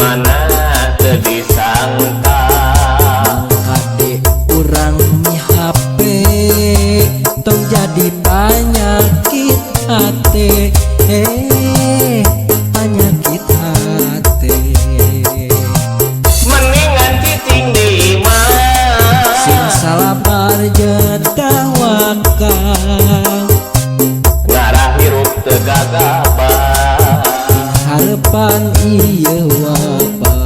mana teu disangka. Kade urang mihape tong jadi panyakit hate, panyakit hate. Mendingan cicing di imah, sing salabar jeung tawakal, ngarah hirup teu gagabah, harepan ieu wabah.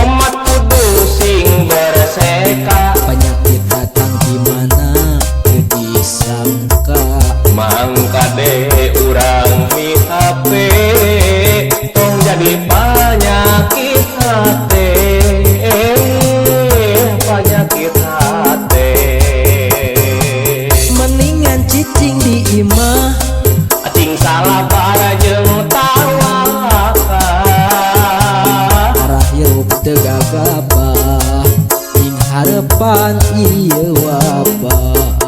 Omat kudu sing berseka, penyakit datang di mana teu disangka. Mangkade urang mihape tong jadi panyakit hate, panyakit hate. Mendingan cicing di imah, cing salabar jeung tawakal, arah hirup teu gagabah, ing harepan ieu wabah.